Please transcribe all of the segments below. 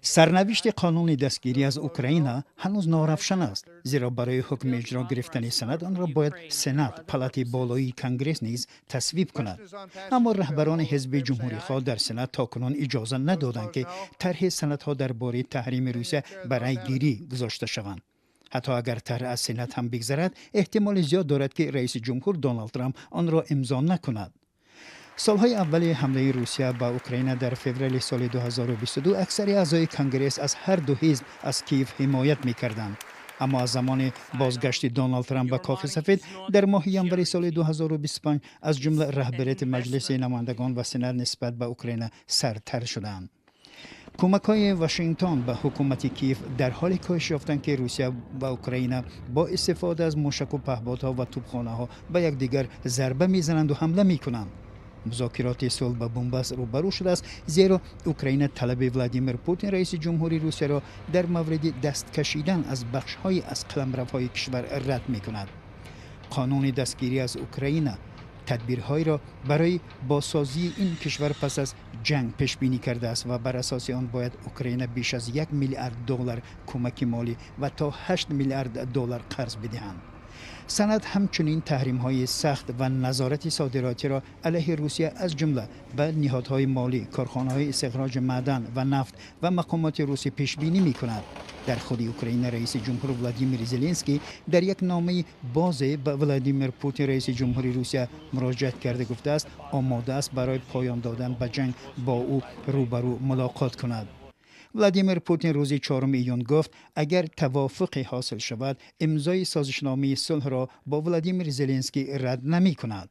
Сарнавишти қонуни дастгирӣ аз Украина ҳанӯз норавшан аст, зеро барои ҳукми иҷро гирифтани санад онро бояд Сенат, палати болоии Конгресс, низ тасвиб кунад. Аммо раҳбарони ҳизби ҷумҳурихоҳ дар Сенат то кунун иҷоза надоданд, ки тарҳи санадҳо дар бораи таҳрими Русия ба райгирӣ гузошта шаванд. Ҳатто агар тарҳ аз Сенат ҳам бигзарад, эҳтимоли зиёд дорад, ки раиси ҷумҳур Доналд Трамп онро имзо накунад. Солҳои аввали ҳамлаи Русия ба Украина дар феврали соли 2022 аксари аъзои Конгресс аз ҳар ду ҳизб аз Киев ҳимоят мекарданд. Аммо аз замони бозгашти Доналд Трамп ба Кохи Сафед дар моҳи январи соли 2025, аз ҷумла раҳбарияти Маҷлиси намояндагон ва Сенат нисбат ба Украина сардтар шуданд. Кӯмакҳои Вашингтон ба ҳукумати Киев дар ҳоле коҳиш ёфтанд, ки Русия ва Украина бо истифода аз мушаку паҳбодҳо ва тӯбхонаҳо ба якдигар зарба мезананду ҳамла мекунанд. Музокироти сулҳ ба бунбаст рӯбарӯ шудааст, зеро Украина талаби Владимир Путин, раиси ҷумҳури Русияро, дар мавриди даст кашидан аз бахшҳое аз қаламравҳои кишвар рад мекунад. Қонуни дастгирӣ аз Украина тадбирҳоеро барои бозсозии ин кишвар пас аз ҷанг пешбинӣ кардааст ва бар асоси он бояд Украина беш аз 1 миллиард доллар кӯмаки молӣ ва то 8 миллиард доллар қарз бидиҳанд. Санад ҳамчунин таҳримҳои сахт ва назорати содиротиро алайҳи Русия, аз ҷумла ба ниҳодҳои молӣ, корхонаҳои истихроҷи маъдан ва нафт ва мақомоти русӣ пешбинӣ мекунад. Дар худи Украина раиси ҷумҳур Владимир Зеленский дар як номаи бозе ба Владимир Путин, раиси ҷумҳури Русия, муроҷиат карда гуфтааст, омода аст барои поён додан ба ҷанг бо ӯ рӯбарӯ мулоқот кунад. Владимир Путин рӯзи 4 июн гуфт, агар тавофуқе ҳосил шавад, имзои созишномаи сулҳро бо Владимир Зеленский рад намекунад.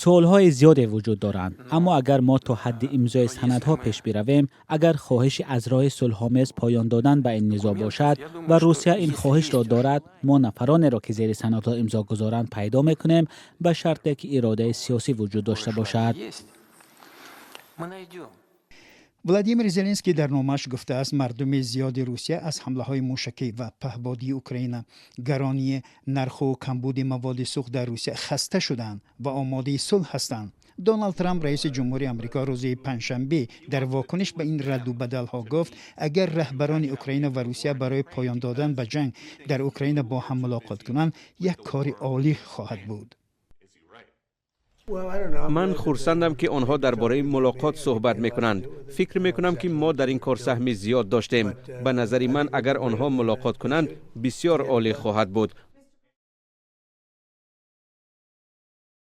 Суолҳои зиёде вуҷуд доранд, аммо агар мо то ҳадди имзои санадҳо пеш биравем, агар хоҳиши аз роҳи сулҳомез поён додан ба ин низоъ бошад ва Русия ин хоҳишро дорад, мо нафаронеро, ки зери санадҳо имзо гузоранд, пайдо мекунем, ба шарте ки иродаи сиёсӣ вуҷуд дошта бошад. Владимир Зеленский дар номааш гуфтааст, мардуми зиёди Русия аз ҳамлаҳои мушакӣ ва паҳбодии Украина, гаронии нарху камбуди маводи сӯхт дар Русия хаста шуданд ва омодаи сулҳ ҳастанд. Доналд Трамп, раиси ҷумҳури Амрико, рӯзи панҷшанбе дар вокуниш ба ин радду бадалҳо гуфт, агар раҳбарони Украина ва Русия барои поён додан ба ҷанг дар Украина бо ҳам мулоқот кунанд, як кори олӣ хоҳад буд. Ман хурсандам, ки онҳо дар бораи мулоқот суҳбат мекунанд. Фикр мекунам, ки мо дар ин кор саҳми зиёд доштем. Ба назари ман, агар онҳо мулоқот кунанд, бисёр олӣ хоҳад буд.